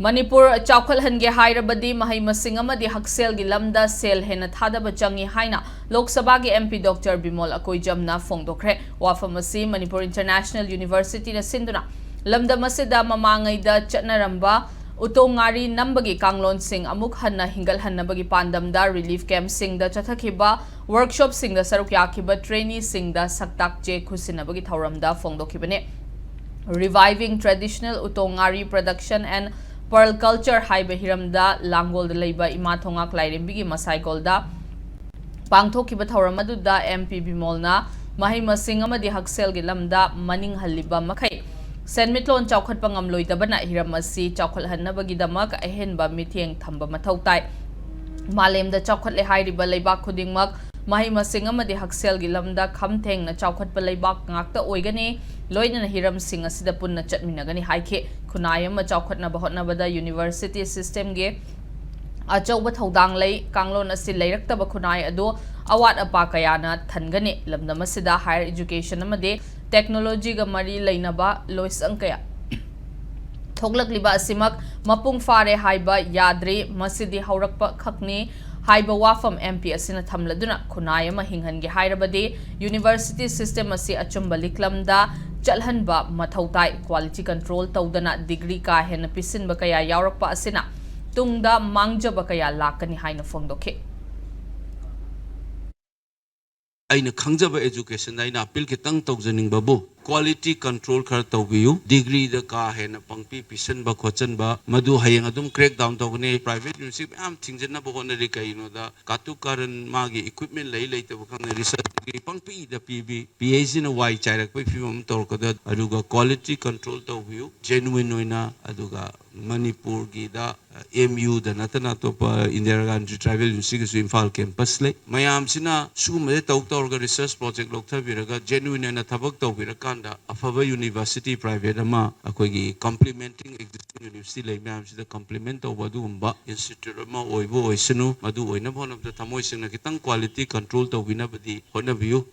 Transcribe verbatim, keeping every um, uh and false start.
ꯃꯅꯤꯄꯨꯔ ꯆꯥꯎꯈꯠꯍꯟꯒꯦ ꯍꯥꯏꯔꯕꯗꯤ ꯃꯍꯩ ꯃꯁꯤꯡ ꯑꯃꯗꯤ ꯍꯛꯁꯦꯜꯒꯤ ꯂꯝꯗ ꯁꯦꯜ ꯍꯦꯟꯅ ꯊꯥꯗꯕ ꯆꯪꯏ ꯍꯥꯏꯅ ꯂꯣꯛ ꯁꯚꯥꯒꯤ M P Doctor ꯕꯤꯃꯣꯜ ꯑꯀꯣꯏꯖꯝꯅ ꯐꯣꯡꯗꯣꯛꯈ꯭ꯔꯦ꯫ ꯋꯥꯐꯝ ꯑꯁꯤ ꯃꯅꯤꯄꯨꯔ International Universityꯅ ꯁꯤꯟꯗꯨꯅ ꯂꯝꯗꯝ ꯑꯁꯤꯗ ꯃꯃꯥꯡꯉꯩꯗ ꯆꯠꯅꯔꯝꯕ ꯎꯇꯣꯡ ꯉꯥꯔꯤ ꯅꯝꯕꯒꯤ ꯀꯥꯡꯂꯣꯟꯁꯤꯡ ꯑꯃꯨꯛ ꯍꯟꯅ ꯍꯤꯡꯒꯠꯍꯟꯅꯕꯒꯤ ꯄꯥꯟꯗꯝꯗ relief campꯁꯤꯡꯗ ꯆꯠꯊꯈꯤꯕ workshopꯁꯤꯡꯗ ꯁꯔꯨꯛ ꯌꯥꯈꯤꯕ traineeꯁꯤꯡꯗ ꯁꯛꯇꯥꯛ ꯆꯦ ꯈꯨꯠꯁꯤꯟꯅꯕꯒꯤ ꯊꯧꯔꯝꯗ ꯐꯣꯡꯗꯣꯛꯈꯤꯕꯅꯤ꯫ Reviving Traditional ꯎꯇꯣꯡ ꯉꯥꯔꯤ Production and Pearl Culture ꯍꯥꯏꯕ ꯍꯤꯔꯝꯗ ꯂꯥꯡꯒꯣꯜꯗ ꯂꯩꯕ ꯏꯃꯥ ꯊꯣꯉꯥꯛ ꯂꯥꯏꯔꯦꯝꯕꯤꯒꯤ ꯃꯁꯥꯏꯀꯣꯜꯗ ꯄꯥꯡꯊꯣꯛꯈꯤꯕ ꯊꯧꯔꯝ ꯑꯗꯨꯗ M P ꯕꯤꯃꯣꯜꯅ ꯃꯍꯩ ꯃꯁꯤꯡ ꯑꯃꯗꯤ ꯍꯛꯁꯦꯜꯒꯤ ꯂꯝꯗ ꯃꯅꯤꯡ ꯍꯜꯂꯤꯕ ꯃꯈꯩ ꯁꯦꯟꯃꯤꯠꯂꯣꯟ ꯆꯥꯎꯈꯠꯄ ꯉꯝꯂꯣꯏꯗꯕꯅ ꯍꯤꯔꯝ ꯑꯁꯤ ꯆꯥꯎꯈꯠꯍꯟꯅꯕꯒꯤꯗꯃꯛ ꯑꯍꯦꯟꯕ ꯃꯤꯠꯌꯦꯡ ꯊꯝꯕ ꯃꯊꯧ ꯇꯥꯏ꯫ ꯃꯥꯂꯦꯝꯗ ꯆꯥꯎꯈꯠꯂꯦ ꯍꯥꯏꯔꯤꯕ ꯂꯩꯕꯥꯛ ꯈꯨꯗꯤꯡꯃꯛ ꯃꯍꯩ ꯃꯁꯤꯡ ꯑꯃꯗꯤ ꯍꯛꯁꯦꯜꯒꯤ ꯂꯝꯗ ꯈꯝ ꯊꯦꯡꯅ ꯆꯥꯎꯈꯠꯄ ꯂꯩꯕꯥꯛ ꯉꯥꯛꯇ ꯑꯣꯏꯒꯅꯤ, ꯂꯣꯏꯅꯅ ꯍꯤꯔꯝꯁꯤꯡ ꯑꯁꯤꯗ ꯄꯨꯟꯅ ꯆꯠꯃꯤꯟꯅꯒꯅꯤ ꯍꯥꯏꯈꯤ꯫ ꯈꯨꯟꯅꯥꯏ ꯑꯃ ꯆꯥꯎꯈꯠꯅꯕ ꯍꯣꯠꯅꯕꯗ university systemꯒꯤ ꯑꯆꯧꯕ ꯊꯧꯗꯥꯡ ꯂꯩ꯫ ꯀꯥꯡꯂꯣꯟ ꯑꯁꯤ ꯂꯩꯔꯛꯇꯕ ꯈꯨꯟꯅꯥꯏ ꯑꯗꯨ ꯑꯋꯥꯠ ꯑꯄꯥ ꯀꯌꯥꯅ ꯊꯟꯒꯅꯤ꯫ ꯂꯝꯗꯝ ꯑꯁꯤꯗ higher education ꯑꯃꯗꯤ technologyꯒ ꯃꯔꯤ ꯂꯩꯅꯕ ꯂꯣꯏꯁꯪ ꯀꯌꯥ ꯊꯣꯛꯂꯛꯂꯤꯕ ꯑꯁꯤꯃꯛ ꯃꯄꯨꯡ ꯐꯥꯔꯦ ꯍꯥꯏꯕ ꯌꯥꯗ꯭ꯔꯤ, ꯃꯁꯤꯗꯤ ꯍꯧꯔꯛꯄ ꯈꯛꯅꯤ ꯍꯥꯏꯕ ꯋꯥꯐꯝ M P ꯑꯁꯤꯅ ꯊꯝꯂꯗꯨꯅ ꯈꯨꯟꯅꯥꯏ ꯑꯃ ꯍꯤꯡꯍꯟꯒꯦ ꯍꯥꯏꯔꯕꯗꯤ university system ꯑꯁꯤ ꯑꯆꯨꯝꯕ ꯂꯤꯛꯂꯝꯗ ꯆꯠꯍꯟꯕ ꯃꯊꯧ ꯇꯥꯏ꯫ Quality control ꯇꯧꯗꯅ degree ꯀꯥ ꯍꯦꯟꯅ ꯄꯤꯁꯤꯟꯕ ꯀꯌꯥ ꯌꯥꯎꯔꯛꯄ ꯑꯁꯤꯅ ꯇꯨꯡꯗ ꯃꯥꯡꯖꯕ ꯀꯌꯥ ꯂꯥꯛꯀꯅꯤ ꯍꯥꯏꯅ ꯐꯣꯡꯗꯣꯛꯈꯤ꯫ ꯑꯩꯅ ꯈꯪꯖꯕ educationꯗ ꯑꯩꯅ appeal ꯈꯤꯇꯪ ꯇꯧꯖꯅꯤꯡꯕꯕꯨ, quality control ꯈꯔ ꯇꯧꯕꯤꯌꯨ꯫ Degreeꯗ ꯀꯥ ꯍꯦꯟꯅ ꯄꯪꯄꯤ ꯄꯤꯁꯟꯕ ꯈꯣꯠꯆꯟꯕ, ꯃꯗꯨ ꯍꯌꯦꯡ ꯑꯗꯨꯝ crack down ꯇꯧꯒꯅꯤ꯫ Private university ꯃꯌꯥꯝ ꯊꯤꯡꯖꯤꯟꯅꯕ ꯍꯣꯠꯅꯔꯤ꯫ ꯀꯩꯒꯤꯅꯣꯗ ꯀꯥꯇꯨ ꯀꯥꯔꯟ ꯃꯥꯒꯤ equipment ꯂꯩ ꯂꯩꯇꯕ ꯈꯪꯗꯦ, research degree ꯄꯪꯄꯤꯗ ꯄꯤꯕꯤ, PhDꯅ ꯋꯥꯏ ꯆꯥꯏꯔꯛꯄꯒꯤ ꯐꯤꯕꯝ ꯑꯃ ꯇꯧꯔꯛꯀꯗ꯫ ꯑꯗꯨꯒ quality control ꯇꯧꯕꯤꯌꯨ, genuine ꯑꯣꯏꯅ꯫ ꯑꯗꯨꯒ ꯃꯅꯤꯄꯨꯔꯒꯤꯗ MUꯗ ꯅꯠꯇꯅ ꯑꯇꯣꯞꯄ ꯏꯟꯗꯤꯔꯥ ꯒꯥꯟꯙꯤ Tribal Universityꯒꯤꯁꯨ ꯏꯝꯐꯥꯜ campus ꯂꯩ꯫ ꯃꯌꯥꯝꯁꯤꯅ ꯁꯤꯒꯨꯝꯕꯁꯦ ꯇꯧ ꯇꯧꯔꯒ research project ꯂꯧꯊꯕꯤꯔꯒ genuine ꯑꯣꯏꯅ ꯊꯕꯛ ꯇꯧꯕꯤꯔꯀꯥꯟꯗ ꯑꯐꯕ university private ꯑꯃ ꯑꯩꯈꯣꯏꯒꯤ complementing existing university ꯂꯩ ꯃꯌꯥꯝꯁꯤꯗ complement ꯇꯧꯕ ꯑꯗꯨꯒꯨꯝꯕ institute ꯑꯃ ꯑꯣꯏꯕ ꯑꯣꯏꯁꯅꯨ꯫ ꯃꯗꯨ ꯑꯣꯏꯅꯕ ꯍꯣꯠꯅꯕꯗ ꯊꯃꯣꯏ ꯁꯦꯡꯅ ꯈꯤꯇꯪ quality control ꯇꯧꯕꯤꯅꯕꯗꯤ ꯍꯣꯠꯅꯕꯤꯌꯨ꯫